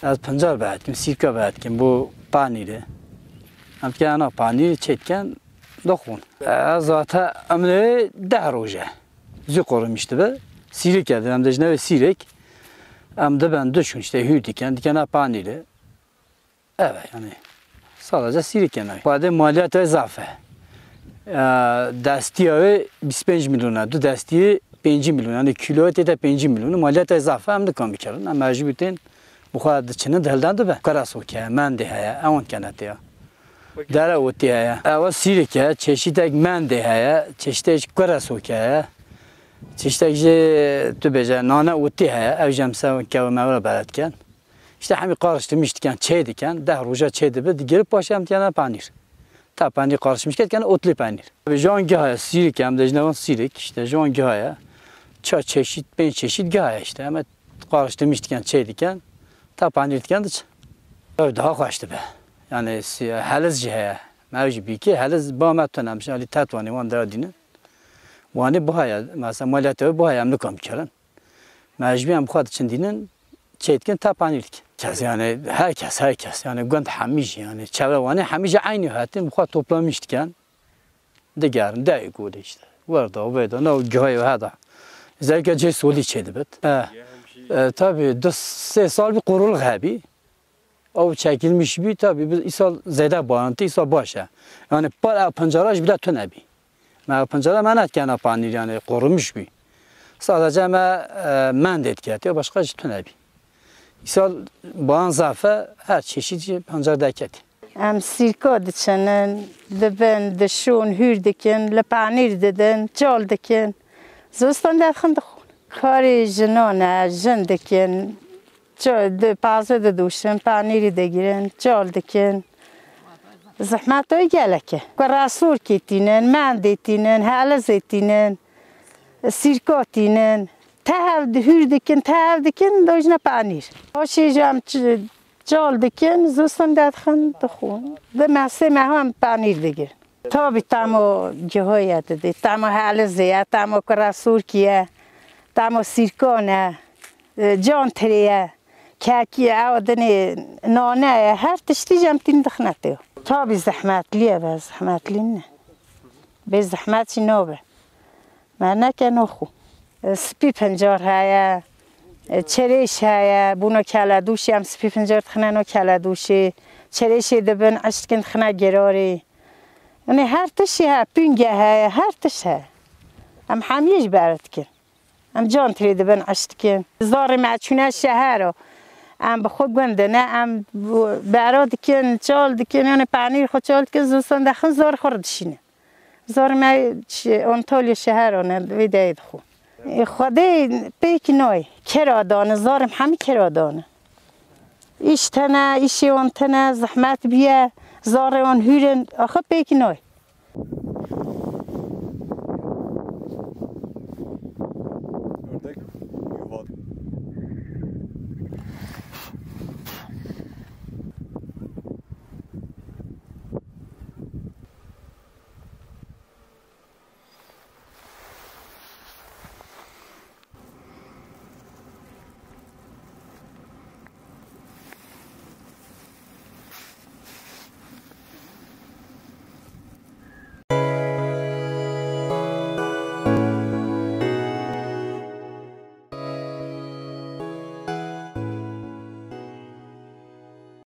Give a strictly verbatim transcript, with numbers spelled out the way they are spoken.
Ez pincar behet kim, sîrka behet kim bo panîrê. Em dikin ana panîrê çê dikin, dixwin. Ez zaten em lê deh roj e. Zû qurumîş dibe. Sîrek e, em dê ji navê sîrek. Em diben dişûn işte hûr dikin, dikin a panîrê. Evet, yani sadece sîrek e. Xwedê maliyet wê zaf e. Ee, destiya wê bîst pênc milyon e, du destiyê pêncî milyon, yani kîloyê tê de pêncî milyon, maliyet wê zaf e, em nikan bikirin. Em mecbûr tên bi xwe diçinin, di hilden dibe. Kura soke, mendê heye, ewan kenetê ya. Dere otê heye. Ewa sîrek e, çeşitek mendê heye, çeşitek kura soke heye. Çeşitek jî tu bêje nane otê heye, ew jî em se kewe mewra beret ken. İşte hemî qarıştırmış diken, çê diken, deh roja çê dibe, digirip paşê em diyene panîr. Ta panîr qarıştırmış diken, otlu panîr. Tabii jan gihaye, sîrek, em dê ji nevan sîrek, işte jan gihaye, ça çeşit, pênc çeşit gihaye işte, em qarıştırmış diken, çê diken, ta panîr diken diç. Ev daha xweş dibe. Yani si-, heliz jî heye. Me ew jî bîkê, heliz ba me tune, em şalî tet wanî wan dera dînin. Wanî buhaya, mesela maliyet ew buhaya, em nikan bikirin. Mecbûr em xwe diçin dînin, çê dikin, ta panîr dikin. Kes, yani her kes, her kes, yani gund hemî jî, yani çevre Wanê hemî jî eynî hatin, bi xwe toplamiş dikin. Digerin, deyê golê işte. Werda, vêda, ne o guhayê heda. Zelke cê solî çê dibit. E, e, tabii, du sê sal bir quruluk hebî. Ew çekilmiş bî, tabii, bi îsal zêde bayan tê, îsal baş e. Yani par ew pincara ji bîle tune bî. Me ew pincara me netkena panîr, yani qurumuş bî. Sadece me, e, mendê diketiye, başka jî tune bî. Îsal bayan zaf e, her çeşit jî pincar deketî. Em sîrka diçinin, dibin, dişûn, hûr dikin, li panîr didin, çal dikin. Zivistan derxin dixwin. Karê jinan e, jin dikin. Ço-, di, pazê didûşin, panîrî digirin, çal dikin. Zehmet wê gelek e. Kurasûrkî tînin, mendê tînin, helizê tînin, sîrka tînin. Tehev di-, hûr dikin, tehev dikin, dojne panîr. Paşê jî em ç-, çal dikin, zûstin dedixin, dixwin. Di mesê me hem panîr digirin. Tabi tamo gihoye didê, tamo helizê ye, tamo kurasûrkî ye, tamo sîrkan e, e, cantirê ye, kekî ye, ew dinê nane ye, her tiştî jî em tîn dixine tê. Tabi zehmetlî ye be, zehmetlî ne. Bê zehmet jî nabe. Me neke naxwe. E, spî pincar heye, e, çerêş heye, bûno keledûşê, em spî pincar dixine no keledûşê, çerêşê dibin, eşt dikin dixine girarê. Yanî her tiştî heye, pûnge heye, her tişt heye. Em hemiyê ji ber dikin. Em can tirê dibin, eş dikin. Zarê me çûne şehero. Em bi xwe gund ne, em bera dikin, çal dikin, yanî panîr xwe çal dikin, zivistan dexin, zarê xwe re dişînin. Zarê me çi, Antalya şehero ne, vê deyê dixwe. Ê, Xwedê pêk nayê. Kira dane, zarê me hemî kira dane. Îş tene, îşê wan tene, zehmet bûye, zarê wan hûr in, axir pêk nayê.